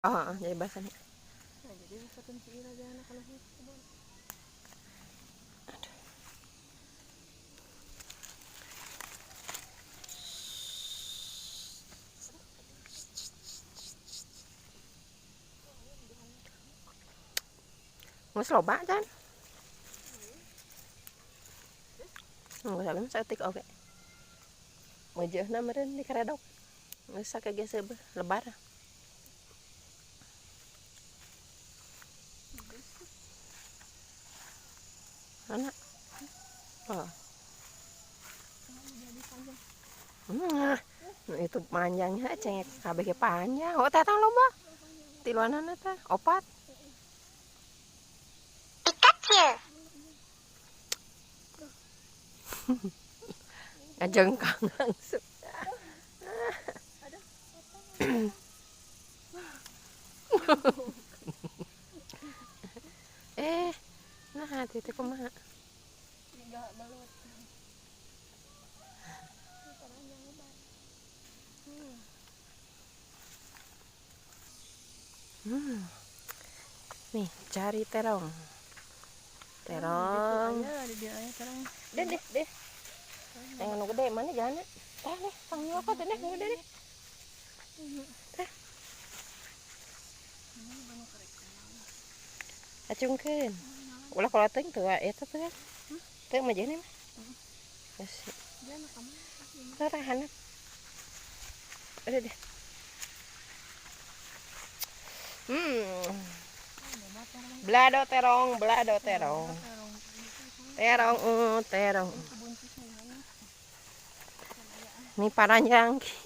Oh, jadi basah nih. Nah, jadi misalkan si Ira jangan kalau kebun. Aduh. Geus loba can? Geus abi mah saeutik oge. Meujeuhna meureun di karedok. Geus sakege seubeuh lebar. Mana? Oh. Nah, itu panjangnya cengek kabeh panjang. Oh, tetang loba. Tiluanana teh opat. Pikachu. Ngajengkang langsung. Nah, teh kumaha? Enggak belut. Nih, cari terong. Terong. Terong. Deh, deh, deh. Yang anu gede mana jalannya? Tah deh, pang nyokot deh, nu gede deh. Tah. Acungkeun. Ulah kalau teuing teu eta teh. Teu mah jeung mah. Geus. Tah handap. Udah deh. Belado terong, belado terong. Terong, terong. Ini paranjang.